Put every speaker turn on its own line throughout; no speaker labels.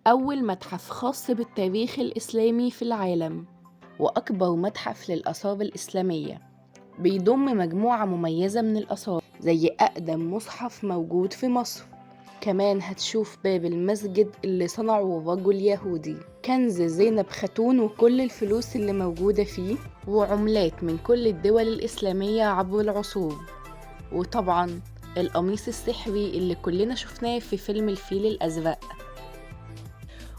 أول متحف خاص بالتاريخ الإسلامي في العالم، وأكبر متحف للآثار الإسلامية، بيضم مجموعة مميزة من الآثار زي أقدم مصحف موجود في مصر. كمان هتشوف باب المسجد اللي صنعه رجل يهودي، كنز زينب خاتون وكل الفلوس اللي موجودة فيه، وعملات من كل الدول الإسلامية عبر العصور، وطبعا القميص السحري اللي كلنا شفناه في فيلم الفيل الأزرق،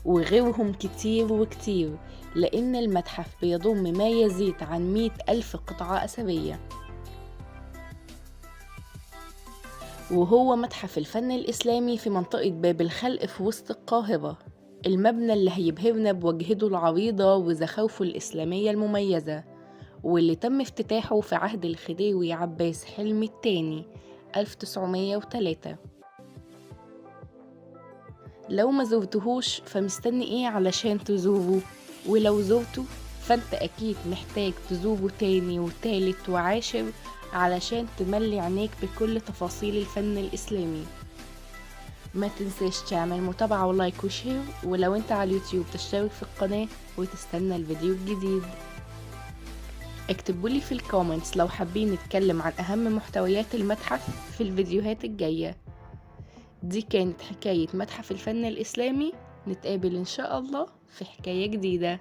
وغيرهم كتير وكتير، لأن المتحف بيضم ما يزيد عن 100,000 قطعة أثرية. وهو متحف الفن الإسلامي في منطقة باب الخلق في وسط القاهرة، المبنى اللي هيبهرنا بواجهته العريضة وزخارفه الإسلامية المميزة، واللي تم افتتاحه في عهد الخديوي عباس حلمي الثاني 1903. لو ما زرتهوش فمستني ايه علشان تزوره؟ ولو زرته فانت اكيد محتاج تزوره تاني وتالت وعاشر علشان تملي عينيك بكل تفاصيل الفن الإسلامي. ما تنساش تعمل متابعة و like و share، ولو انت على اليوتيوب تشترك في القناة وتستنى الفيديو الجديد. اكتبولي في ال comments لو حابين نتكلم عن أهم محتويات المتحف في الفيديوهات الجاية. دي كانت حكاية متحف الفن الإسلامي، نتقابل إن شاء الله في حكاية جديدة.